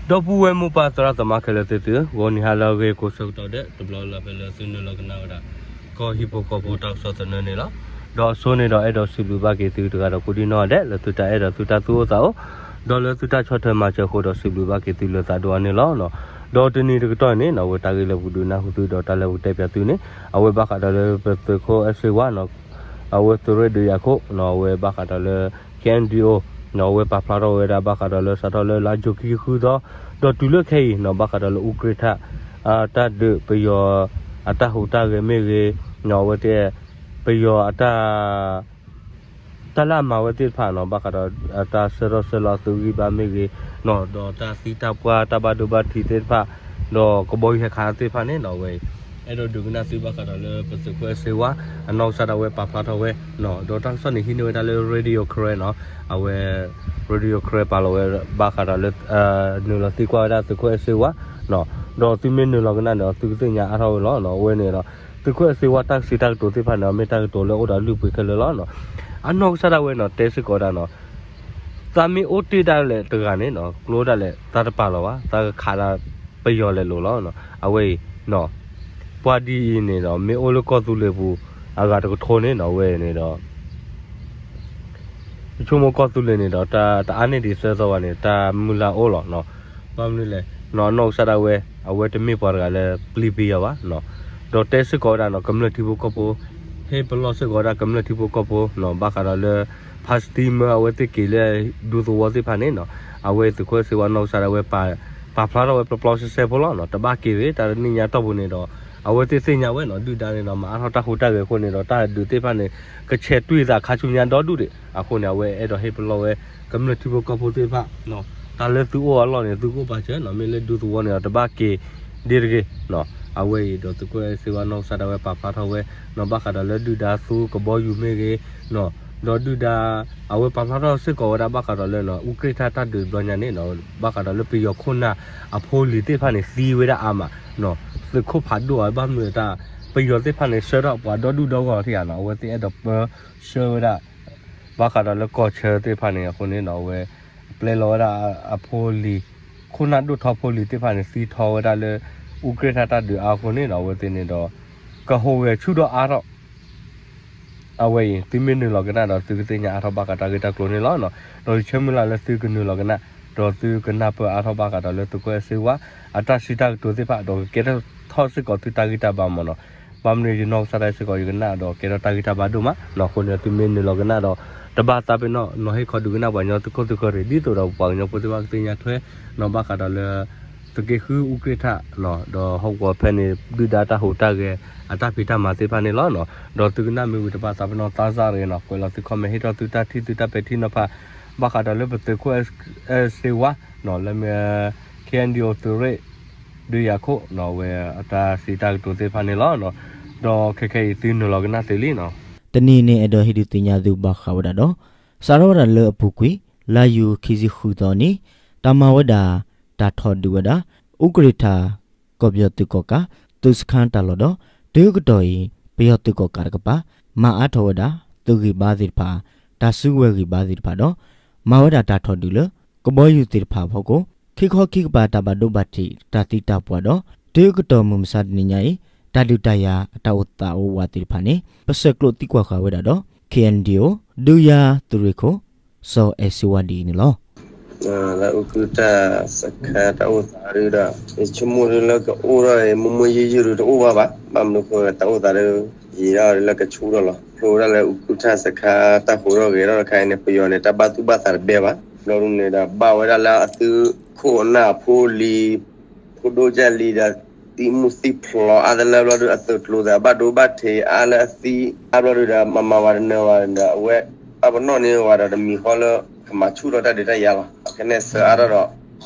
ဒီပုၢ်ဝဲၢ်မိၢ်ပၢ်သရၣ်သမါခဲလၢာ်သ့ၣ်သု, ဂီၤနံၤဟါလၢအဂ့ၤကိးဆၢကတီၢ်ဒဲး တဘျီလၢ်ဖဲလၢသုနုာ်လီၤကနၣ်ဝဲဒၣ် ကီၢ်ဟံၣ်ဖိဃီဖိတၢ်ကစီၣ်သနၢၣ်န့ၣ်လီၤ. ဒီးအဆိန့ၣ်ဒီးအဲၣ်ဒိးစံးဘျုးဘၣ်က့ၤသုတဂၤဒီးကိးဒံနီၢ်ဒဲး လၢသုတၢ်အဲၣ်ဒီးသုတၢ်သူၣ်အိၣ်သးအိၣ်, ဒီးလၢသုတၢ်ဆီၣ်ထွဲမၤစၢၤအဃိဒီးစံးဘျုးဘၣ်က့ၤသုလၢသးဒိၣ်အါန့ၣ်လီၤ. ဒီးတနံၤတကတီၢ်န့ၣ်နီၣ် အဝဲတၢ်ဂ့ၢ်လၢပကဒုးနၢ်ဟူသုဒီးတၢ်လၢပကတဲပၠးသုန့ၣ် အဝဲဘၣ်ဃးဒီးလၢပသုးခိၣ်အဲၣ်စ့ဝါနီၣ် အဝဲသုးရ့ၣ်ဒုးယၤခိၣ်နီၣ် အဝဲဘၣ်ဃးဒီးလၢ K N D O နီၣ် အဝဲပာ်ဖျါထီၣ်ဝဲဒၣ်ဘၣ်ဃးဒီးလၢစးထီၣ်လၢလါယူၤခံဆံဃုသီ ဒီးတုၤလၢခဲအံၤနီၣ် ဘၣ်ဃးဒီးလၢအူကြ့ၢ်ထၣ် တၢ်ဒုးပယီၤအတၢ်ဟူးတၢ်ဂဲၤမ့ၢ်ဂ့ၤ, အဝဲသ့ၣ် ပယီၤအတၢ် တၢ်လၢအမၤဝဲသ့ၣ်တဖၣ်နီၣ် ဘၣ်ဃးဒီးတၢ်ဆှၢထီၣ်ဆှၢလီၤအသုးဂံၢ်ဘါမ့ၢ်ဂ့ၤနီၣ် ဒီးတၢ်သံတၢ်ပှၢ်တၢ်ဘၣ်ဒိဘၣ်ထံးသ့ၣ်တဖၣ် ဒီးကဘီယူၤဟဲခးသ့ၣ်တဖၣ်န့ၣ်နီၣ် အဝဲအံၤ အဲၣ်ဒိးဒုးကနၣ်သုဘၣ်ဃးဒီးလၢပသုးခိၣ်အဲၣ်စ့ဝါ အနီၢ်ကစၢ်ဒၣ်ဝဲပာ်ဖျါထီၣ်ဝဲနီၣ် ဒီးတၢ်ကစီၣ်န့ၣ်ဟံးန့ၢ်ဝဲဒၣ်လၢ Radio Karen နီၣ် အဝဲ Radio Karen ပာ်လီၤဝဲဘၣ်ဃးဒီးလၢ နုာ်လီၤသံကွၢ်ဝဲဒၣ်သုးခိၣ်အဲၣ်စ့ဝါနီၣ် ဒီးသုမ့ၢ်နုာ်လီၤကနၣ်န့ၣ်ဒီးသုကသ့ၣ်ညါအါထီၣ်ဝဲလီၤနီၣ် အဝဲန့ၣ်ဒီး သုးခိၣ်အဲၣ်စ့ဝါတၢ်ကစံးတၢ်ကတိၤသ့ၣ်တဖၣ်န့ၣ် မ့ၢ်တၢ်ကတိၤလၢအိၣ်ဒီးလုၢ်ပှ့ၤခဲလၢာ်လီၤနီၣ် အနီၢ်ကစၢ်ဒၣ်ဝဲနီၣ် တဲစ့ၢ်ကီးဝဲဒၣ်နီၣ် သးမ့ၢ်အိၣ်တ့ၢ်ဒၣ်လဲာ်တဂၤန့ၣ်နီၣ် ကျိဒၣ်လဲာ် သးတပာ်လီၤဘၣ် သးကခးဒၣ်ပယီၤလဲၤလိာ်လီၤနီၣ် အဝဲအံၤနီၣ် ပှၤဒ်အံၤန့ၣ်ဒီး မ့ၢ်အိၣ်လၢကီၢ်သူလ့ၤပူၤ အဂၤတကထိန့ၣ်နီၣ် အဝဲန့ၣ်ဒီး ယဆိကမိၣ်ကီၢ်သူလ့ၤန့ၣ်ဒီး တၢ်တအါန့ၢ်ဒံးသၢသီဘၣ်န့ၣ် တၢ်မုၢ်လၢ်အိၣ်လီၤနီၣ် ဘၣ်မနုၤလဲၣ်နီၣ် အနီၢ်ကစၢ်ဒၣ်ဝဲ အဝဲတမ့ၢ်ပှၤတဂၤလၢပျံၤပယီၤဘၣ်နီၣ် ဒီးတဲစ့ၢ်ကီးဝဲဒၣ်နီၣ် ကမျၢၢ်ထံဖိကီၢ်ဖိ ဟ့ၣ်ပလီၢ်စ့ၢ်ကီးဝဲဒၣ်ကမျၢၢ်ထံဖိကီၢ်ဖိနီၣ် ဘၣ်ဃးဒီးလၢ ဖါစတံမၢအဝဲသ့ၣ်က့ၤလၢဒူသဝီသ့ၣ်တဖၣ်န့ၣ်နီၣ် အဝဲသုးခိၣ်အဲၣ်စ့ဝါနီၢ်ကစၢ်ဒၣ်ဝဲ ပာ်ဖျါထီၣ်ဝဲပျီပျီစဲစဲဖိလီၤနီၣ် တဘၣ်က့ၤဂ့ၤ တၢ်တနံၣ်ညါတီၢ်ပူၤန့ၣ်ဒီး အဝဲသ့ၣ်သ့ၣ်ညါဝဲနီၣ် ဒုၣ်ဒါန့ၣ်ဒီး မၤအါထီၣ်တၢ်ဟူးတၢ်ဂဲၤအဃိန့ၣ်ဒီး တၢ်ဒုးသ့ၣ်တဖၣ်န့ၣ် ကဆဲးတွံၢ်သးခါဆူညါဒီဒူၣ်ဒံး အဃိန့ၣ် အဝဲအဲၣ်ဒိးဟ့ၣ်ပလီၢ်ဝဲ ကမျၢၢ်ထံဖိကီၢ်ဖိသ့ၣ်တဖၣ် တၢ်လၢသုအိၣ်အလီၢ်န့ၣ် သုကအိၣ်ပာ်စၢၤနီၣ် မ့ၢ်လၢဒူသဝီန့ၣ်ဒီး တဘၣ်က့ၤဒ့တဂ့ၤနီၣ် အဝဲအံၤဒီးသုးခိၣ်အဲၣ်စ့ဝါနီၢ်ကစၢ်ဒၣ်ဝဲပာ်ဖျါထီၣ်ဝဲနီၣ် ဘၣ်ဃးဒီးလၢဒုၣ်ဒါသူကဘီယူၤမ့ၢ်ဂ့ၤနီၣ် ဒီးဒုၣ်ဒါ အဝဲပာ်ဖျါထီၣ်စ့ၢ်ကီးဝဲဒၣ်ဘၣ်ဃးဒီးလၢနီၣ် အူကြ့ၢ်ထၣ်တၢ်ဒုးတဘျီညါန့ၣ်နီၣ် ဘၣ်ဃးဒီးလၢပယီၤခိၣ်နၢ်အဖိလံၤသ့ၣ်တဖၣ်န့ၣ် သံဝဲဒၣ်အါမးနီၣ် သုးခိၣ်ဖးဒိၣ်အါ ဘၣ်မနုၤတၢ် ပယီၤသ့ၣ်တဖၣ်န့ၣ် ဆှၢထီၣ်ပှၤဒီဒူၣ်ဒီဂီၢ်ထံၣ်ဧါနီၣ် အဝဲသ့ၣ်အဲၣ်ဒိးပၢဆှၢဝဲဒၣ် ဘၣ်ဃးဒီးလၢကီၢ်ဆၢသ့ၣ်တဖၣ်န့ၣ် အဃိန့ၣ်နီၣ် အဝဲ အပျဲလီၤဝဲဒၣ်အဖိလံၤ ခိၣ်နၢ်ဒိၣ်ထီဖိလံၤသ့ၣ်တဖၣ်န့ၣ် သံထီဝဲဒၣ်လၢ အူကြ့ၢ်ထၣ်တၢ်ဒုးအါအဃိန့ၣ်နီၣ် အဝဲသ့ၣ်န့ၣ်ဒီး ကဟူးဂဲၤဆူၣ်ထီၣ်အါထီၣ် အဝဲအံၤ သုမ့ၢ်နုာ်လီၤကနၣ်ဒီး သုကသ့ၣ်ညါအါထီၣ်ဘၣ်ဃးတၢ်ဂ့ၢ်တၢ်ကျိၤန့ၣ်လီၤ. ဒီးယဆၢမုၢ်လၢ်လၢသုကနုာ်လီၤကနၣ် ဒီးသုကနၢ်ပၢၢ်အါထီၣ်ဘၣ်ဃးဒီးလၢသုးခိၣ်အဲၣ်စ့ဝါ အတၢ်စံးတၢ်ကတိၤသ့ၣ်တဖၣ် ဒီးကကဲထီၣ်စ့ၢ်ကီးသုတၢ်ဂံၢ်တၢ်ဘါမးနီၤ. ဘၣ်မနုၤယနီၢ်ကစၢ်ဒၣ်စ့ၢ်ကီး ယကနၣ်ဒီးကဲထီၣ်တၢ်ဂံၢ်တၢ်ဘါဒိၣ်မးနီၤ. အဃိန့ၣ် သုမ့ၢ်နုာ်လီၤကနၣ်ဒီး တဘၣ်သးပ့ၤနီၣ် နီၤဟ့ၣ်ခီဒုးကနၣ်ပှၤကညီသုးခိၣ်သုးဃၢၤရ့ၣ် ဒ်သိးဒီးပှၤကညီဖိသ့ၣ်တဖၣ်ကသ့ၣ်ညါထွဲနီၤ ဘၣ်ဃးဒီးလၢ သုးက့ဃုအူကြ့ၢ်ထၣ်နီၤ ဒီးဟီၣ်ကဝီၤဖဲန့ၣ် ဒုၣ်ဒါတၢ်ဟူးတၢ်ဂဲၤ အတၢ်ဖံးတၢ်မၤသ့ၣ်တဖၣ်န့ၣ်လီၤနီၤ. ဒီးသုကနၣ်မ့ၢ်ဝံၤတဘၣ်သးပ့ၤနီၣ် သးစၢ်တဂ့ၤနီၤ ကွဲးလီၤသု comment ဟ့ၣ်ထီၣ်သုတၢ်ထံၣ်သုတၢ်ပဲာ်ထံနီၤဖး ဘၣ်ဃးဒီးလၢပသုးခိၣ်အဲၣ်စ့ဝါနီၤ လၢမ့ၢ် KNDO သုးရ့ၣ် ဒုးယၤခိၣ်နီၤ အဝဲအတၢ်စံးတၢ်ကတိၤသ့ၣ်တဖၣ်န့ၣ်လီၤနီၤ. ဒီးခဲခဲအံၤသုနုာ်လီၤကနၣ်သ့လံနီၤ. တနံၤန့ၣ် အဲၣ်ဒိးဟ့ၣ်ဒုးသ့ၣ်ညါသုဘၣ်ဃးဝဲဒၣ်ဒီး စးထီၣ်ဝဲဒၣ်လၢအပူၤကွံာ် လါယူၤခံဆံဃုသီန့ၣ် တၢ်မၤဝဲဒၣ်တၢ်ထီၣ်ဒုးဝဲဒၣ် အူကြ့ၢ်ထၣ် ကီၢ်ပယီၤသုးကီၣ်ကး သုးစခါတၢ်လီၢ်ဒီး တုၤကတီၢ်အံၤ ပယီၤသုးကီၣ်ကးတကပၤ မၤအါထီၣ်ဝဲဒၣ် သုးဂံၢ်ဘါသ့ၣ်တဖၣ် တၢ်စုကဝဲၤဂံၢ်ဘါသ့ၣ်တဖၣ်ဒီး မၤဝဲဒၣ်တၢ်ထီၣ်ဒုးလၢ ကဘီယူၤသ့ၣ်တဖၣ်အဖီခိၣ် ခံခီခံကပၤတၢ်ဘၣ်ဒိဘၣ်ထံး တၢ်သံတၢ်ပှၢ်ဒီး တုၤကတီၢ်မုၢ်မဆါတနံၤညါအံၤ တၢ်ဒုးတၢ်ယၤအတၢ်အိၣ်သးအိၣ်ဝးသ့ၣ်တဖၣ်န့ၣ် ပဆဲးကျိးသံကွၢ်ဃာ်ဝဲဒၣ်ဒီး KNDO ဒုးယၤသုးရ့ၣ်ခိၣ် စီၤအဲၣ်စ့ဝါဒ်အံၤန့ၣ်လီၤ. လၢအူကူထၣ်စခါတၢ်အိၣ်သးဒုဒီး ယဆိကမိၣ်ဒုလၢကအိၣ်ထီၣ်အံၤ မုာ်မုာ်ယုာ်ယုာ်ဒုတအိၣ်ဘၣ်ဘၣ်. ဘၣ်မနုၤအဃိ တၢ်အိၣ်သးဒု ယံာ်ထီၣ်ဒုလၢကဆူၣ်ထီၣ်လီၤ. ဖျိဝဲဒၣ်လၢအူကူထၣ်စခါတၢ်ဟူးထီၣ်ဂဲၤထီၣ်တခါအံၤန့ၣ် ပယီၤန့ၣ် တၢ်ဘၣ်သူၣ်ဘၣ်သးတဘဲဘၣ်. ဘျီဒုန့ၣ်ဒီး ဘၣ်ဝဲဒၣ်လၢအသုးခိၣ်နၢ်အဖိလံၤ ဖိဒိၣ်ကၢ်လံၤဒီး သံမုၢ်သံဖျိးအါတလၢဘျီဒု အသုးကျိၤသးဘၣ်ဒိဘၣ်ထံးအါလၢအသံအါဘျီဒုဒီး မၤမၤဝဲတနၢၤဝဲဒီး အဝဲ ဘၣ်ပနီၣ်န့ၢ်ဝဲဒီးတမံၤဃီလၢ ကမၤဆူၣ်ထီၣ်တၢ်ဒုးတၢ်ယၤလီၤ. ကနဲၣ်စၢအါထီၣ်ဒီး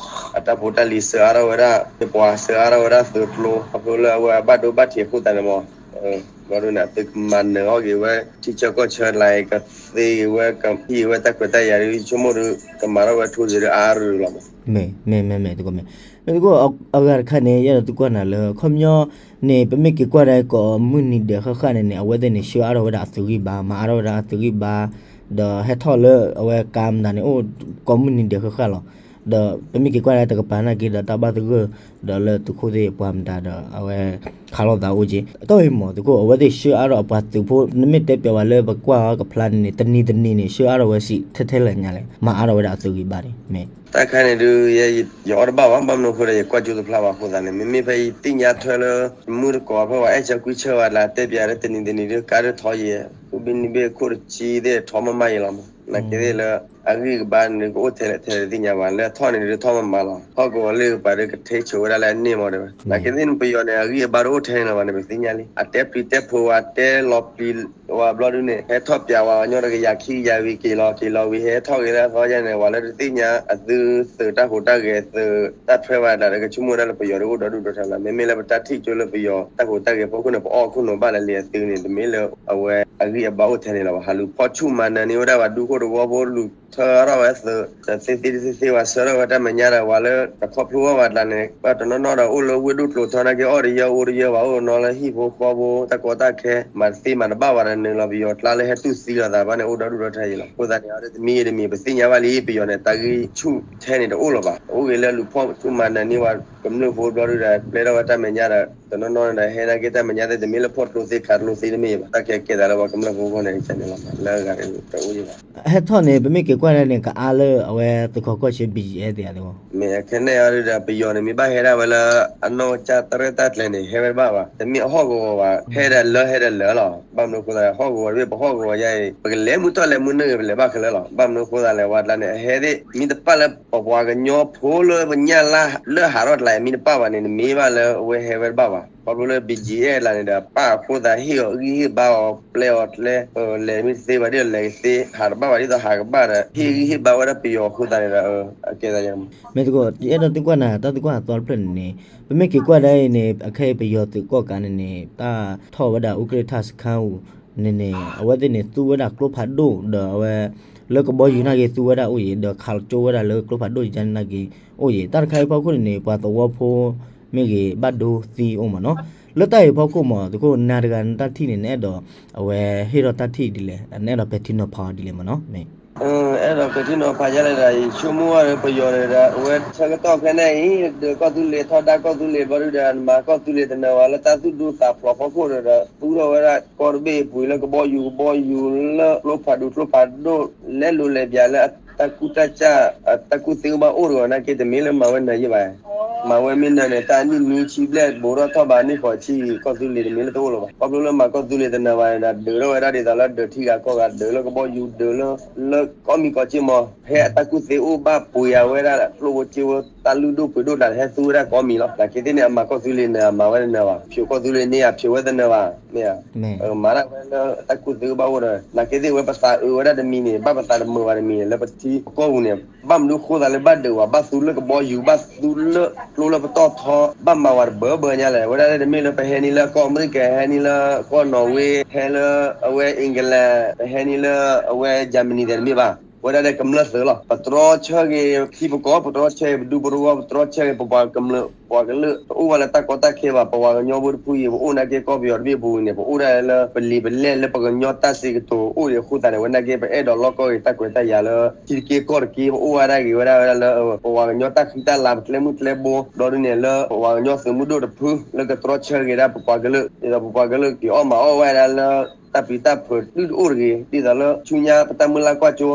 အတၢ်ဖိတၢ်လံၤစၢအါထီၣ်ဝဲဒၣ် ပှၤစၢအါထီၣ်ဝဲဒၣ်သုးကျိၤ ခီဖျိလၢအဝဲအဘၣ်ဒိဘၣ်ထံးအဃိသတးန့ၣ်မး ဘျီဒုန့ၣ် သုကမၤနၢၤအီၣ်က့ၤဝဲ ထံဆၢကီၢ်ဆၢလၢ ကသ့က့ၤဝဲ ကဟံးဝဲတၢ်ခွဲးတၢ်ယာ်ဒု ယဆိကမိၣ်ဒု ကမၤထီၣ်ဝဲထိၣ်စ့ဒုအါရူၤလီၤမး. မ့ၢ် မ့ၢ် မ့ၢ် မ့ၢ် သုကိးမ့ၢ် မ့ၢ်သုကိး အဂၤတခါန့ၣ် ယအဲၣ်ဒိးသုကွၢ်နၤလၢ ခီပညီန့ၣ် ပမ့ၢ်က့ၤကွၢ်ဒၣ်ကိးမုၢ်နံၤဒဲးဃၣ်ဃၣ်န့ၣ်န့ၣ် အဝဲသ့ၣ်န့ၣ် ဆှၢအါထီၣ်ဝဲဒၣ်အသုးဂံၢ်ဘါ မၤအါထီၣ်ဝဲဒၣ်အသုးဂံၢ်ဘါ ဒီးဟဲထီၣ်လၢအဝဲကါမတၤန့ၣ် အိၣ်ကိးမုၢ်နံၤဒဲးဃၣ်ဃၣ်လီၤ. ဒီးပမ့ၢ်က့ၤကွၢ်လၢတကပၤနာ်က့ဒီးတၢ်ဘၣ်သဂၢၢ် ဒီးလၢသုးခိၣ်သ့ၣ်ပှၤမတၤဒီး အဝဲခးလိာ်သးအိၣ်က့ၤ တၢ်ဝဲမ့ၢ်သုးခိၣ် အဝဲသ့ၣ်ဆှၢအါထီၣ်အပှၤသုးဖိ နမ့ၢ်တဲပၠးဝဲလၢပကွၢ်အီၤကဖျါန့ၣ်န့ၣ် တနံၤတနံၤန့ၣ် ဆှၢအါထီၣ်ဝဲဆံးထဲထဲလၢာ်ညါလဲၣ် မၤအါထီၣ်ဝဲဒၣ်အသုးဂံၢ်ဘါန့ၣ် မ့ၢ် တၢ်ခါန့ၣ်ဒုး ယအီၣ်တဘၣ်ဘၣ် ဘၣ်မနုၤအဃိဒီး ယကွၢ်ကၠိတဖျါဘၣ်အဃိသတးန့ၣ် မ့မ့ၢ်ဖဲယသ့ၣ်ညါထွဲလၢ မုၢ်တကိးဖဲပှၤအဲၣ်ဆၢကွံဆၢဝဲဒၣ် တဲပၠးလၢတနံၤတနံၤဒုး ကါဒုးထီယဲၢ် ဘ့ၣ်နံၤဘ့ၣ်ခိၣ်တဆံသ့ၣ်ထီမးမးယဲၢ်လီၤမး နာ်က့သ့ၣ်လၢ အဂံၢ်အဘါန့ၣ်ကအိၣ်ထဲလဲၣ်ထဲလဲၣ်တသ့ၣ်ညါဘၣ် လၢအထီၣ်န့ၣ်ဒုးထီမးမးလီၤ ထီၣ်ကဝီၤလၢကပၤဒုးကထဲဆိးဝဲဒၣ်လၢအန့ၢ်မးတဲဝဲ နာ်က့သ့ၣ်န့ၣ် ပယီၤန့ၣ် အဂံၢ်အဘါတအိၣ်ထဲန့ၣ်လီၤဘၣ်န့ၣ် ပသ့ၣ်ညါလံ အတဲပျံၤတဲဖုးဝဲ တဲလီၤပျံၤဝဲဘျီဒုးန့ၣ် ဟဲထီၣ်ပၠးဝဲကညီတကယၤခံကယၤဝံၤ က့ၤလီၤက့ၤလီၤဝံၤ ဟဲထီၣ်က့ၤလၢအသီယါန့ၣ် ပှၤလၢတသ့ၣ်ညါအသုသုးတၢ်ဟူးတၢ်ဂဲၤသုးတၢ်ထွဲဝဲဒၣ်ဒီး ကဆိကမိၣ်ဝဲဒၣ်လၢပယီၤဒုးအိၣ်ဒီဒူၣ်ဒီထၢလီၤ မ့မ့ၢ်လၢပတၢ်ထံၣ်ကၠိလၢပယီၤတၢ်ဟူးတၢ်ဂဲၤဖီခိၣ်န့ၣ် ပအီၣ်ခိၣ်နူာ်ဘၣ်လၢလံအသုးန့ၣ် တမ့ၢ်လၢအဝဲအဂံၢ်အဘါအိၣ်ထဲန့ၣ်လီၤဘၣ် ဟးလူၤဖီၣ်ဆူၣ်မၤနၢၤန့ၢ်ဝဲဒၣ်ပှၤဒူခိၣ်တဝီဖိလူၤထၢထီၣ်ဝဲသုး ဒီးသ့သ့သ့သ့ဝဲဆှၢထီၣ်ဝဲတၢ်မဲာ်ညါဒီး ပှၤလၢတခီဖျိဘၣ်ဝဲဒၣ်န့ၣ် တနီၤနီၤဒီးအိၣ်လၢဝ့ၢ်ဒိၣ်ကျိၤထီနာ်က့ အီၣ်တယၢအီတယၢဘၣ် အိၣ်နီၤလၢဟံၣ်ဖိဃီဖိ တၢ်ကီတၢ်ခဲ မၤတသ့မၤတဘၣ်ဝဲဒၣ်န့ၣ်လီၤ ပယီၤကျါလၢဟဲတူၢ်သံလိာ်သးဘၣ်န့ၣ် အိၣ်ဒီဒူၣ်ဒီထၢယဲၢ်လီၤ အဃိသတးန့ၣ် အတမံၤတမံၤ ပသ့ၣ်ညါဘၣ်လံ ပယီၤန့ၣ် တၢ်ဂံၢ်ဆူၣ်ထဲန့ၣ်တအိၣ်လၢၤဘၣ် အိၣ်ဂ့ၤလၢလူၤဖီၣ်ဆူၣ်မၤနၢၤန့ၢ်ဝဲကမျၢၢ်ဖိဘျီဒုးဒီး ပျဲထီၣ်ဝဲတၢ်မဲာ်ညါဒီး တနီၤနီၤန့ၣ်ဒီး ဟဲနာ်က့တၢ်မဲာ်ညါသ့ၣ် တမ့ၢ်လၢဖီၣ်ကျိသ့ခးကျိသ့တမ့ၢ်ဘၣ် တၢ်ခဲကဲသးလၢပှၤကမျၢၢ်ဖိအဂီၢ်န့ၣ် ကန့ၣ်လီၤ လၢအဂၤတအိၣ်ယဲၢ်ဘၣ် ဟဲထီၣ်န့ၣ် ပမ့ၢ်က့ၤကွၢ်ဒၣ်န့ၣ် ကအါလၢအဝဲသုးခိးကီၢ်ဆၢ ဘံၣ်ယဲၢ် သ့ၣ်ဧါသ့ၣ်ဧါ မ့ၢ်ခဲန့ၣ်အီၤဒုးဒီး ပယီၤန့ၣ် မ့ၢ်ဘၣ်ဟဲဒၣ်ဝဲလၢ အနီၢ်ကစၢ်တရဲၣ်တၢ်ကျဲၤန့ၣ် ဟဲဝဲတဘၣ်ဘၣ် တမ့ၢ်အဟီၣ်ကဝီၤဘၣ် ဟဲဒၣ်လၢဟဲဒၣ်လၢာ်လီၤ ဘၣ်မနုၤအဃိသတး ဟီၣ်ကဝီၤတဘ့ၣ် ပဟီၣ်ကဝီၤယါအံၤ ပကလဲၤမုၢ်ထီၣ်လဲၤမုၢ်နုာ်ဂ့ၤ ပလဲၤဘၣ်ခဲလၢာ်လီၤ ဘၣ်မနုၤအဃိသတးလဲၣ် ဝဲကျါန့ၣ် အဟဲသ့ၣ် မ့ၢ်တပၣ်လၢပပှၤကညီဖိလၢပညၣ်လၢ်လၢဟးထီၣ်ကျါအံၤ မ့ၢ်တပၣ်ဘၣ်န့ၣ် နမ့ၢ်ဘၣ်လၢအဝဲဟဲဝဲတဘၣ်ဘၣ် ခီဖျိလၢ ဘံၣ်ယဲၢ် အကျါန့ၣ်ဒီး ပၣ်အဃိသတး ဟ့ၣ်အီၤဂံၢ်ဟ့ၣ်ဘါအီၤ ပျဲအီၤကျဲ လဲၤမ့ၢ်တသ့ဘၣ် ဒ်သိးလဲၤကသ့ ဟးတဘၣ်ဘၣ် ဒ်သိးဟးကဘၣ်ဒီး ဟ့ၣ်ဂံၢ်ဟ့ၣ်ဘါဝဲဒၣ်ပယီၤအဃိသတးန့ၣ်ဒီး အကဲသးယါ မ့ၢ်သကိး ယအဲၣ်ဒိးသံကွၢ်နၤ တၢ်သံကွၢ်အသီတဖျၢၣ်န့ၣ်န့ၣ် ပမ့ၢ်က့ၤကွၢ်ဒၣ်အံၤန့ၣ် အခဲအံၤပယီၤသုးကီၣ်ကးန့ၣ်န့ၣ် တၢ်ထီၣ်ဝဲဒၣ်အူကြ့ၢ်ထၣ်စခါအူ န့ၣ်န့ၣ် အဝဲသ့ၣ်န့ၣ် သူဝဲဒၣ်ကျိဖးဒိၣ်ဒီးအဝဲ လၢကဘီယူၤနာ်က့ သူဝဲဒၣ်အိၣ်အံၤ ဒီးခးကၠိဝဲဒၣ်လၢကျိဖးဒိၣ်ယါန့ၣ်နာ်က့ အိၣ်အံၤ တၢ်တခါအံၤဖီခိၣ်န့ၣ်န့ၣ် ပှၤသဝီဖိ မ့ၢ်ဂ့ၤ ဘၣ်ဒိသံအိၣ်မးနီၤ လၢတၢ်အံၤဖီခိၣ်မး သုးခိၣ်နၤတဂၤနတၢ်ထံၣ်န့ၣ် နအဲၣ်ဒိး အဝဲဟ့ၣ်ထီၣ်တၢ်ထံၣ်ဒ်လဲၣ် နအဲၣ်ဒိးပဲာ်ထံနီၤဖးအီၤဒ်လဲၣ်မးနီၤ မ့ၢ် အဲၣ်ဒိးပဲာ်ထံနီၤဖးယါလဲၣ်ဒီး ယဆိကမိၣ်ဝဲဒီးပယီၤန့ၣ်ဒီး အဝဲဆၢကတီၢ်ဖဲန့ၣ်အံၤ ဒုးကီၢ်သူလ့ၤထီဒါကီၢ်သူလ့ၤဘျီဒုဒီး နမၤကီၢ်သူလ့ၤတနၢၤဘၣ် လၢတၢ်သူၣ်ဒူသးဖျိးဖီခိၣ်ဒီး သူထီၣ်ဝဲဒၣ်ကီၢ်တဘ့ၣ်အပူၤလၢကဘီယူၤကဘီယူၤလၢကျိဖးဒိၣ်ကျိဖးဒိၣ် လဲလိၤလဲဘၣ်လၢအတၢ်ကူၣ်တၢ်ကၢ် အတၢ်ကူၣ်သ့ဘၣ်အိၣ်တဂီၤနာ်က့ တမ့ၢ်လၢမၤဝဲနၢၤယဲၢ်ဘၣ် မၤဝဲမ့ၢ်နၢၤန့ၣ် တၢ်နံၣ်နွံဆံဘျဲၣ် ဘူးထီၣ်ထီၣ်ဘၣ်နံၣ်ဃီးဆံ ကီၢ်သူလ့ၤတမ့ၢ်လၢတအိၣ်လၢၤဘၣ် ခီဖျိလၢမၤကီၢ်သူလ့ၤတနၢၤဘၣ်န့ၣ်ဒီး ဒုးထီၣ်ဝဲဒၣ်ဒ်သိးလၢဒုးထံဂၤကီၢ်ဂၤ ဒုးလၢကဘီယူၤ ဒုးလၢ လၢကိးမံၤကိးကၠ့မး ဖဲအတၢ်ကူၣ်သ့အိၣ်ဘၣ်ပှ့ၤအဝဲဒၣ် ကျိၣ်ဖိစ့ဖိ တၢ်လုၢ်ဒိၣ်ပှ့ၤဒိၣ်တၢ် ဟဲသူဝဲဒၣ်ကိးမံၤလီၤ နာ်က့သ့ၣ်န့ၣ် အမၤကီၢ်သူလ့ၤနၢၤ အမၤဝဲတနၢၤဘၣ် ဖျိးကီၢ်သူလ့ၤန့ၣ် အဖျိးဝဲတနၢၤဘၣ် မ့ၢ် မၤဒၣ်ဝဲလၢတၢ်ကူၣ်သ့ဘၣ်အိၣ်ဒီး နာ်က့သ့ၣ်ဝဲပသးအုးဝဲဒၣ်တမံၤန့ၣ် ဘၣ်ပသးတမုာ်ဘၣ်တမံၤန့ၣ် လၢပထံပကီၢ်ပူၤန့ၣ် ဘၣ်မနုၤဃိသးလၢဘၣ်ဒုးဝဲ ဘၣ်သူလၢကဘီယူၤ ဘၣ်သူလၢကျိလၢပတီၢ်ထီ ဘၣ်မၤဝဲတဘၢဘၢညါလဲၣ် ဝဲဒၣ်တမ့ၢ်လၢပဟဲန့ၢ်လၢကီၢ်အမဲရကၤ ဟဲန့ၢ်လၢကီၢ်နီၣ်ဝ့ ဟဲလၢအဝဲ England ပဟဲန့ၢ်လၢအဝဲ Germany သ့ၣ်တမ့ၢ်ဘၣ် ဝဲဒၣ်လၢကမျၢၢ်သုးလီၤ ပတြီဆၢက့ၤထံပကီၢ် ပတြီဆၢက့ၤပဒူပရဝီ ပတြီဆၢက့ၤပပှၤကမျၢၢ် ပှၤကလုာ် တအိၣ်ဝဲလၢတၢ်ကီတၢ်ခဲဘၣ် ပဝၤကညီဖိတဖုအံၤ ပအိၣ်နာ်က့ကီၢ်ပယီၤတဘ့ၣ်ပူၤန့ၣ် ပအိၣ်ဒၣ်လၢပလံာ်ပလဲၢ်လၢပကညီတၢ်စံးကတိၤအိၣ်ဒံးအဃိသတးန့ၣ် ဝဲနာ်က့ပအဲၣ်ဒိးလီၢ်ကီၢ်ဂ့ၤတၢ်ကွဲးတၢ်ယာ်လၢ ထံတက့ကီၢ်တက့ ပအိၣ်ဝဲဒၣ်ဂ့ၤဝဲဒၣ်ဝဲဒၣ်လၢ ပဝၤကညီတၢ်ဃံတၢ်လၤ ပကျဲမုၢ်ကျဲဘိ ဘျီဒ်န့ၣ်လၢ ပဝၤကညီသုးမုၢ်ဒိၣ်တဖု လၢကတြီဆၢက့ၤဒၣ်ပပှၤကလုာ် ဒ်သိးပပှၤကလုာ်က့ၤအီၣ်မၤအီၣ်ဝဲဒၣ်လၢ တၢ်ပျံၤတၢ်ဖုးဒုးတအိၣ်တဂ့ၤ ဒ်သိးလၢဆူညါပတၢ်မုၢ်လၢ်ကွၢ်ကၠိ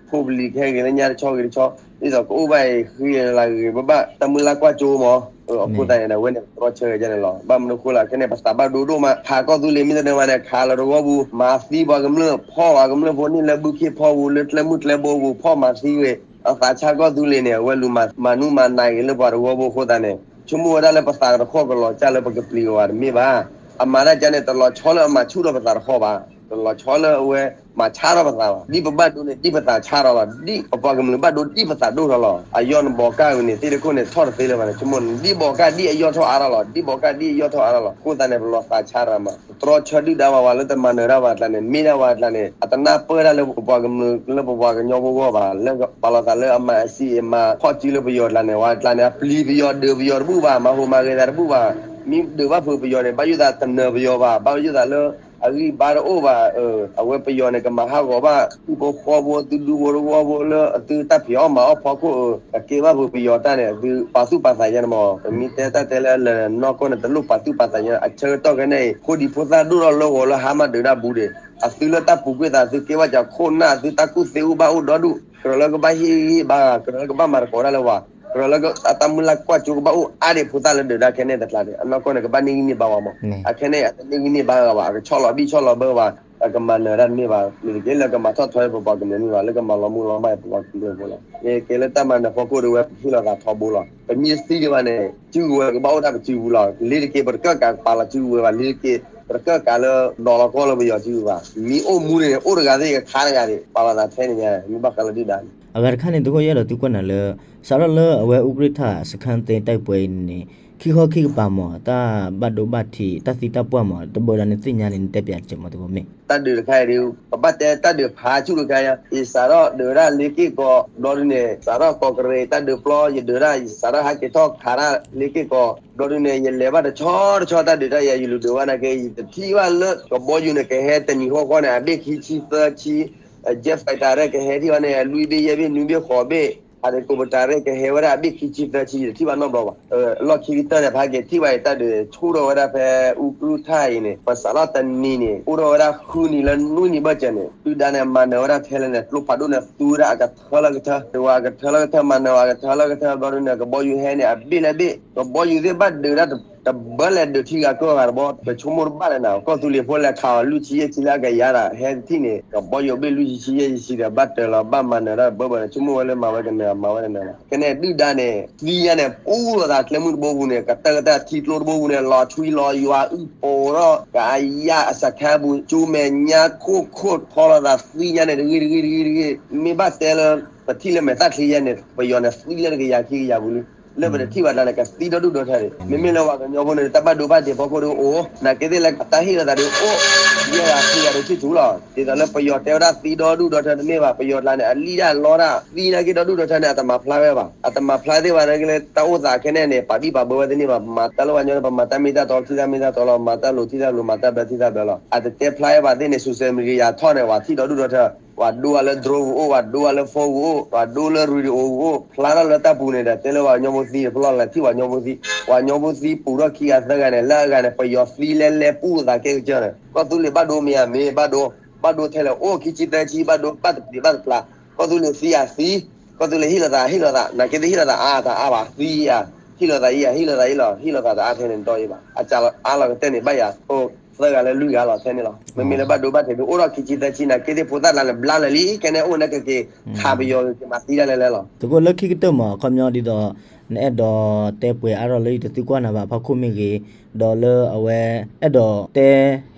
ဖိပလံၤကဟဲဂ့ၤလၢညါတဆီဂ့ၤတဆီ ဒ်သိးကအိၣ်ဘၣ်အံၤဃံလၤဂ့ၤဘၣ်ဘၣ် တၢ်မုၢ်လၢ်ကွၢ်ကၠိမး အဃိသတးန့ၣ်ဒီး အဝဲန့ၣ်ပတြီဆၢက့ၤဒ်န့ၣ်လီၤ ဘၣ်မနုၤအဃိလဲၣ် ခဲန့ၣ် ပသးဘၣ်ဒိဒိၣ်မး ခးကီၢ်သူလ့ၤမ့ၢ်တနၢၤဘၣ်န့ၣ် ခးလီၤတဝီပူၤ မၤသံပှၤကမျၢၢ် ဖီၣ်ပှၤကမျၢၢ်ဖိန့ၣ်လၢဘုခ့ဖီပူၤ လၢကျဲမုၢ်ကျဲဘိပူၤ ဖီၣ်မၤသံဝဲ အသးဆါကီၢ်သူလ့ၤန့ၣ် အဝဲလူၤမၤနူမၤနၤဂ့ၤလၢပှၤတဝီပူၤအဃိသတးန့ၣ် ဆိကမိၣ်ဝဲဒၣ်လၢပသးတခီကလီၤကၢ်လၢပကပျံၤအီၤဘၣ်တမ့ၢ်ဘၣ် အမၤတၢ်ကါန့ၣ် တလီၤဆီလၢအမၤဆူၣ်ထီၣ်ပသးတခီဘၣ် တလီၤဆီလၢအဝဲမၤဆါထီၣ်ပသးဘၣ် ဒ်ပဘၣ်ဒိန့ၣ် ဒ်ပသးဆါထီၣ်လီၤ ဒ်ပပှၤကမျၢၢ်ဘၣ်ဒိ ဒ်ပသးဒိၣ်ထီၣ်လီၤ အယီၢ်နဘီကၢ်ဝံၤန့ၣ် သ့ၣ်တခိၣ်န့ၣ် ထီၣ်တသ့လၢၤဘၣ်န့ၣ် ဆိကမိၣ်န့ၣ် ဒ်ဘီကၢ်ဒ်အယီၢ်ထီၣ်အါထီၣ်လီၤ ဒ်ဘီကၢ်ဒ်အယီၢ်ထီၣ်အါထီၣ်လီၤ အဃိသတးန့ၣ် ပလီၤသးဆါတဂၤမး တြီဆၢဒုၣ်ဒါဝဲဝဲလၢတမၤနၢၤတၢ်ဝဲအကျါန့ၣ် မ့ၢ်ဒၣ်ဝဲအကျါန့ၣ် အတနၢ်ပၢၢ်ဒၣ်လၢပပှၤကမျၢၢ်လၢပပှၤကညီဖိဂီၢ်ဘၣ် လၢပာ်လီၤသးလၢအမၤအစံးအမၤဖီၣ်စုလၢပယီၤအကျါန့ၣ် ဝဲအကျါန့ၣ် အပျံၤပယီၤဒုးပယီၤတဘူၣ်ဘၣ် မၤဟူးမၤဂဲၤသးတဘူၣ်ဘၣ် မ့ၢ်ဒုးဘၣ်ဖုးပယီၤန့ၣ် ဘၣ်ယိၣ်သးတနၢၤပယီၤဘၣ် ဘၣ်ယိၣ်သးလၢ အဂံၢ်ဘါတအိၣ်ဘၣ်, အဝဲပယီၤန့ၣ် ကမၤဟးဂီၤဘၣ် ဟံၣ်ဖိဃီဖိ သုဒူဖိတဝီဖိလၢအသုတၢ်ဖံးအီၣ်မၤအီၣ်ဖီခိၣ်, အကဲဘၣ်ပပယီၤတၢ်န့ၣ် အသုပာ်သူၣ်ပာ်သးယဲန့ၣ်မး, ပမ့ၢ်တဲတၢ်တဲလၢအလၢာ်နီၢ်ကီၢ်န့ၣ် တလိၣ်ပာ်သူၣ်ပာ်သးယဲန့ၣ် အဆၢကတီၢ်ခဲန့ၣ်အံၤ ဖိဒံဖိသၣ်ဒိၣ်ထီၣ်လၢဂီၤလၢဟါမးဒုးတၢ်ဘူးဒံး, အသုလၢတၢ်ပူၤကွံာ်သး သုကဲဘၣ်စးခိၣ်နၢ် သုတၢ်ကူၣ်သ့အိၣ်ဘၣ်အိၣ်ဒီဒူၣ်, ကြၢးလၢကဘၣ်ဟ့ၣ်ဂံၢ်ဟ့ၣ်ဘါ, ကြၢးလၢကဘၣ်မၤသကိးတၢ်လၢပှၤ, ကြၢးလၢအတၢ်မုၢ်လၢ်ကွၢ်စိကဘၣ်အိၣ်အါဒံးဖိသၣ်လၢဒုးတၢ်ခဲန့ၣ်တကျါန့ၣ် အနီၢ်ကီၢ်န့ၣ် ကဘၣ်န့ၢ်ဂံၢ်န့ၢ်ဘါဝဲမး, အခဲန့ၣ် အတန့ၢ်ဂံၢ်န့ၢ်ဘါဝဲဘၣ်, အကဆီၣ်လီၤဘံၣ်ဆီၣ်လီၤဘၢဘၣ်, အကမၤနၢၤတၢ်တမ့ၢ်ဘၣ်, မ့ၢ်တက့ၢ်လၢကမၤထီၣ်ထီအံၤ ပပှၤကမျၢၢ်မ့ၢ်ဘၣ်, လၢကမၤလီၤမုၢ်လီၤမၢ်အံၤ ပပှၤကမျၢၢ်ဖိလီၤ, ကဲလၢတၢ်မၤနၢၤဖီခိၣ်ဒီး ဝဲပဟ့ၣ်လီၤသးထီဘိလီၤ, ပမ့ၢ်သံဒံးဘၣ်န့ၣ် စုကဝဲၤကဘၣ်အိၣ်တၢ်ပစုပူၤလီၤ, လ့ၤတက့ၤ ပတကၢၣ်ကးပာ်လီၤစုကဝဲၤဘၣ်, လ့ၤတက့ၤ ပတကၢၣ်ကးလၢ ဒီးလီၤကီၢ်လၢပယီၤစုဘၣ်, မ့ၢ်အိၣ်မူန့ၣ် အိၣ်တဂၤသ့ၣ် ကခါတဂၤသ့ၣ် ပာ်လီၤသးထဲန့ၣ်ညါ, မ့ၢ်ဘၣ်ဃးလၢဒုၣ်ဒါန့ၣ် အဂၤတခါန့ၣ် သုးခိၣ်ယဲၢ်ဒီးသုကွၢ်နၤလၢ စးထီၣ်လၢအဝဲအူကြ့ၢ်ထၣ်စခါသ့ၣ် တိုက်ပွဲ အံၤန့ၣ် ခံခီခံကပၤမး တၢ်ဘၣ်ဒိဘၣ်ထံး တၢ်သံတၢ်ပှၢ်မး တဘၢဒီးန့ၣ် သ့ၣ်ညါန့ၣ် နတဲပၠးတစဲးမး သုးခိၣ်မ့ၢ် တၢ်ဒုးတခါအံၤဒီး ပဘၣ်တဲတၢ်ဒုးဖးဆူၣ်တခါညါ, ယစးထီၣ်ဒုးဝဲဒၣ်လ့ၤက့ၢ်ကီး ဘျီဒုန့ၣ် စးထီၣ်ကီးကရ့း တၢ်ဒုးပျီ ယဒုးဒၣ် ယစးထီၣ်ဟဲက့ၤထီၣ်ခးတၢ်လ့ၤက့ၢ်ကီး ဘျီဒုန့ၣ် ယလဲၤဘၣ်တဆီတဆီတၢ်ဒုးတၢ်ယၤ ယလူၤဒုးဘၣ်နာ်က့ ယတထံၣ်ဘၣ်လၢကဘီယူၤန့ၣ် ကဟဲတနံၤဃီဃီန့ၣ် အဘ့ၣ်ခံဆံသၢဆံ jet fighter ကဟဲထံၣ်ဘၣ်န့ၣ် အလွံၢ်ဘ့ၣ်ယဲၢ်ဘ့ၣ်နွံဘ့ၣ်ဃိးဘ့ၣ် helicopter ကဟဲဝဲဒၣ်အဘ့ၣ်ခံဆံသၢဆံ ယတထံၣ်ဘၣ်နီတဘျီဘၣ်. အလီၢ်ခံကတၢၢ်န့ၣ် ဖးက့ၤထံၣ်ဘၣ်အံၤ တၢ်ဒုးဆူၣ်ထီၣ်ဝဲဒၣ်ဖဲအူကြူၢ်ထၣ်အံၤန့ၣ် ပစးထီၣ်တနံၤန့ၣ် အိၣ်ထီၣ်ဝဲဒၣ်ဃုနံၤလၢနွံနံၤဘၢၣ်စၢၤန့ၣ် ဒုၣ်ဒါန့ၣ် မၤနၢၤဝဲဒၣ်ထဲလဲၣ်န့ၣ် ကျိဖးဒိၣ်န့ၣ် သူဝဲဒၣ်အကထၢလၢကထၢ ဒုးဝဲအကထၢလၢကထၢ မၤနၢၤဝဲအကထၢလၢကထၢ ဘျီဒုန့ၣ် ကဘီယူၤဟဲန့ၣ် အဘ့ၣ်လၢဘ့ၣ် ကဘီယူၤသ့ၣ်ဘၣ်ဒုးဒၣ် တဘၢလဲၤဒုးထံဂၤကီၢ်ဂၤတဘီ ပဆိကမိၣ်တဘၣ်လၢၤနၤ ကီၢ်သူလ့ၤဖိလဲၤခးအီၤလွံၢ်ဆံယဲၢ်ဆံလၢအကယၤဒီး ဟဲတထံၣ်န့ၣ် ကဘီယူၤဘ့ၣ်လွံၢ်ဆံယဲၢ်ဆံဒီး ဘၣ်တၢၤလီၤဘၣ်မၤနၢၤတၢ်ဘၢဘၢန့ၣ် ဆိကမိၣ်ဝဲလၢမၤဝဲကနၢၤ မၤဝဲကနၢၤလီၤ. ခဲန့ၣ်ဒုၣ်ဒါန့ၣ် သံညါန့ၣ် ပူၤလိာ်သးကျဲမုၢ်တဘိပူၤန့ၣ် ကတၢၢ်ကတၢၢ်ထံကျိတဘိပူၤန့ၣ် လီၤဆွံလီၤယွၤအုၣ်ပိာ်ထီၣ် ကအယၣ်အစခါပူၤ ကၠိမဲာ်ညါခိၣ်ခိၣ်ထီလိာ်သးသံညါန့ၣ် တဂ့ၢ်တဂ့ၢ်တဂ့ၢ်တဂ့ၢ် မ့ၢ်ဘၣ်တဲလၢ ပထံၣ်လၢမဲာ်သၣ်ချံယဲၢ်န့ၣ် ပယီၤန့ၣ်သံလၢတကယၤခံကယၤပူၤလံ လၢပတထံၣ်ဘၣ်တၢ်န့ၣ် ကသံဒီဒူၣ်ဒီထၢန့ၣ် မ့မ့ၢ်လၢပှၤကညီဖိန့ၣ် တၢ်ဘၣ်ဒိဘၣ်ထံးဖီခိၣ်ဒီးအိၣ် နာ်က့သ့ၣ်လၢတၢ်ဟ့ၣ်လီၤသးဒီးအိၣ် ယဲၢ်ဂၤခံဂၤဒီးဆူၣ်ဆူၣ်လီၤ. ဒ်သိးလၢပယီၤတဲဝဲဒၣ်သံဒီဒူၣ်ဒီထၢတမ့ၢ်ဘၣ် ပယီၤကျါန့ၣ် အလံၣ်ဒၣ်လီဒၣ် သံနာ်က့ဒီဒူၣ်ဒီထၢန့ၣ် အတမၤဖျါဝဲဘၣ် အတမၤဖျါသ့ၣ်ဘၣ်နာ်က့လၢတၢ်အိၣ်သးခဲန့ၣ်န့ၣ် ပာ်ဘံၣ်ပာ်ဘၢဝဲသ့ၣ်န့ၣ်ဘၣ် မၤတၢ်လၢပှၤကညီန့ၣ် ပမၤတၢ်မ့ၢ်တၢ်တီထံၣ်တၢ်မ့ၢ်တၢ်တီလီၤ မၤတၢ်လိၤထံၣ်တၢ်လိၤ မၤတၢ်ဘၢထံၣ်တၢ်ဘၢလီၤ. အတတဲဖျါဝဲဘၣ်သ့ၣ်န့ၣ် social media ထီၣ်န့ၣ် ပှၤထံၣ်ဒီဒူၣ်ဒီထၢ ပှၤဒိဝဲလၢ drone ပူၤအိၣ် ပှၤဒိဝဲလၢ phone ပူၤအိၣ် ပှၤဒိလၢ radio ပူၤအိၣ် ဖျါထီၣ်လၢတၢ်ပူၤန့ၣ်ဒီး တဲလၢပှၤကညီဖိသံ ဖျါလၢထံၣ်ပှၤကညီဖိသံ ပှၤကညီဖိသံပူၤထီၣ်ခံဂၤသၢဂၤန့ၣ် လၢအဂၤန့ၣ် ပယီၤသံလဲလဲပူၤသးကဲကစၢၢ်န့ၣ် ကီၢ်သူလ့ၤဘၣ်ဒိမ့ၢ်ဧါ မ့ၢ်ဘၣ်ဒိ ဘၣ်ဒိထဲလဲၣ် အိၣ်ခံဆံသၢဆံ ဘၣ်ဒိဘၣ်တပျံၤဘၣ်တပျၢ် ကီၢ်သူလ့ၤသံဧါသံ ကီၢ်သူလ့ၤဟ့ၣ်လီၤသးဟ့ၣ်လီၤသး နာ်က့သ့ၣ်ဟ့ၣ်လီၤသးအါတအါဘၣ် သံဧါ ဟ့ၣ်လီၤသးအံၤဧါ ဟ့ၣ်လီၤသးအံၤလီၤ ဟ့ၣ်လီၤသးတအါထဲန့ၣ်ဒီးအံၤဘၣ် အစးအါလီၤကတၢၢ်န့ၣ် ဘၣ်ယၤအိၣ် သၢဂၤလၢလွံၢ်ဂၤလီၤထဲန့ၣ်လီၤ. မ့မ့ၢ်လၢဘၣ်ဒိဘၣ်ထံးဒုးအိၣ်ထီၣ်ခံဆံသၢဆံ နာ်က့သ့ၣ်ဖိသၣ်လၢန့ၣ် ဘျါလၢာ်လံ ခဲန့ၣ်အိၣ်န့ၣ်ကက့ၤ ခးပယီၤက့ၤမၤသံဒၣ်လဲာ်လဲာ်လီၤ. သုးခိၣ်လၢခံကတၢၢ်မး အခီပညီဒ်သိး နအဲၣ်ဒိးတဲပှဲၤအါထီၣ်လၢယတသံကွၢ်နၤဘၣ်အဖီခိၣ်မ့ၢ်ဂ့ၤ, ဒီးလၢအဝဲ အဲၣ်ဒိးတ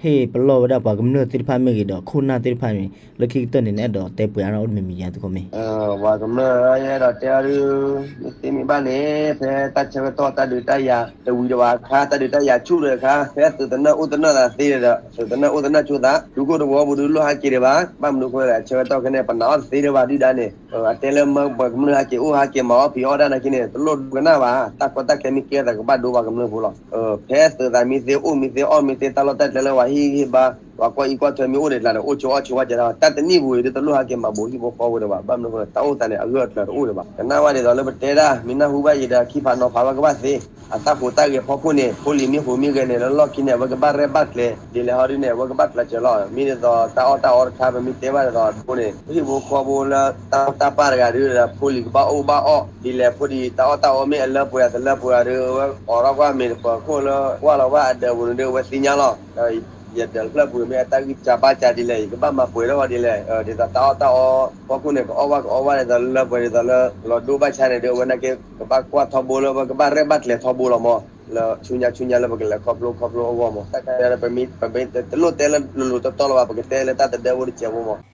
ဲဟ့ၣ်ပလီၢ်ဝဲဒၣ်ပှၤကမျၢၢ်သ့ၣ်တဖၣ်မ့ၢ်ဂ့ၤ ဒီးခိၣ်နၢ်သ့ၣ်တဖၣ်မ့ၢ် လၢခံကတၢၢ်န့ၣ် နအဲၣ်ဒိးတဲပှဲၤအါထီၣ်အိၣ်တမံၤမံၤယါ သုးခိၣ်မ့ၢ် ပှၤကမျၢၢ် ယအဲၣ်ဒိးတဲအီၤဒုး မ့ၢ်သ့မ့ၢ်ဘၣ်န့ၣ် ဖဲတၢ်ဆၢကတီၢ်တၢ်ဒုးတၢ်ယၤ တဝံၤတဝါအခါ တၢ်ဒုးတၢ်ယၤဆူၣ်ဒီးအခါ ဖဲသုးသနၢၣ်အိၣ်သနၢၣ်သးသ့ဒီး သုးသနၢၣ်အိၣ်သနၢၣ်ဆိသး ဒူခိၣ်တဝီပူၤဒုးလိၣ်ဟးက့ၤဒံးဘၣ် ဘၣ်မနုၤအဃိလဲၣ် အဆၢကတီၢ်ခဲန့ၣ် ပနာ်အီၣ်တသ့ဒံးဘၣ်ဒုၣ်ဒါန့ၣ် အတဲလၢမၢပှၤကမျၢၢ်ဟးက့ၤအိၣ်ဟးက့ၤမၤအီၣ်ဖံးအီၣ်ဒၣ်နာ်က့န့ၣ် တလိၣ်ဒိကနၣ်ဘၣ် တၢ်ကီတၢ်ခဲမ့ၢ်ကဲသးကဘၣ်ဒိပှၤကမျၢၢ်ဖိလီၤ. ဖဲသုးသးမ့ၢ်သ့အိၣ်မ့ၢ်သ့အီၣ်မ့ၢ်သ့တၢ်လီၢ်တၢ်ကျဲလၢပှၤဟ့ၣ်ဂံၢ်ဟ့ၣ်ဘါ ပှၤကွၢ်အံၣ်ကွၢ်ထွဲမ့ၢ်အိၣ်ဒံးကျါန့ၣ် အိၣ်ဆိးအီၣ်ဆိးဝဲကဲထီၣ် တၢ်တနံၣ်ပူၤအံၤဒုးတလိၣ်ဟးက့ၤမၤဘူးဟံၣ်ဖိဃီဖိဒံးဘၣ် ဘၣ်မနုၤအဃိလဲၣ် တၢ်အိၣ်သးန့ၣ် အဂၢၢ်အကျၢၤတအိၣ်ဒံးဘၣ် ကနၣ်ဝဲဒ်သိးလၢပတဲဒၣ် မ့ၢ်နၢ်ဟူဘၣ်ယံၤဒီးခံဖးနီၤဖးဘၣ်ကဘၣ်သ့ အတၢ်ဟူးတၢ်ဂဲၤဖီခိၣ်န့ၣ် ဖိလံၤမ့ၢ်ဟူးမ့ၢ်ဂဲၤန့ၣ် လၢလီၢ်ခံန့ၣ် အဝဲကဘၣ်ရဲၣ်ဘၣ်ကျဲၤ ဒ်လဲၣ်ဟီဒ်န့ၣ် အဝဲကဘၣ်ကျဲးစၢးလီၤ. မ့ၢ်ဒ်သိးတၢ်အီၣ်တၢ်အီတခါ ပမ့ၢ်တဲဘၣ်ဒ်သိးအဒိန့ၣ် ပဟံၣ်ဖိဃီဖိလၢတၢ်အီၣ်တၢ်ပၢ်တဂၤဒုးဒီး ဖိလံၤကဘၣ်အိၣ်ဘၣ်အီၣ် ဒ်လဲၣ်ဖိဒံး တၢ်အီၣ်တၢ်အီမ့ၢ်အလၢပှဲၤအသလၢပှဲၤဒီး အဝဲအိးထီၣ်ကွၢ်မ့ၢ်တပၢၤခိၣ်လၢ ကွၢ်လီၤကွၢ်အဒၢးပူၤန့ၣ်ဒီး အဝဲသ့ၣ်ညါလီၤ. ယဒၢးဖျၢၣ်ပူၤမ့ၢ်အတၢ်ဂံၢ်စၢ်ဘါစၢ်ဒ်လဲၣ် ယကဘၣ်မၤပှဲၤထီၣ်ဝဲဒ်လဲၣ် ဒ်သိးတၢ်အီၣ်တၢ်အီဖီခိၣ်န့ၣ် ကအီၣ်ဘၣ်ကအီဘၣ်ဒ်သိးလၢလၢပှဲၤဒ်သိးလၢ လီၤဒိဘၣ်ဆါန့ၣ်ဒီး အဝဲနာ်က့ ကဘၣ်ကွၢ်ထီဘိလၢ အဝဲကဘၣ်ရဲၣ်ဘၣ်ကျဲၤထီဘိလီၤမး လၢဆူညါဆူညါလၢပကလဲၤခီဖျိခီဖျိအဂီၢ်မး တၢ်ခါန့ၣ် ပမ့ၢ်တလိၣ်တဲလၢလိၤလိၤတီတီလီၤဘၣ် ပကတဲလၢတၢ်သဒၢဖိတစဲးဖိမး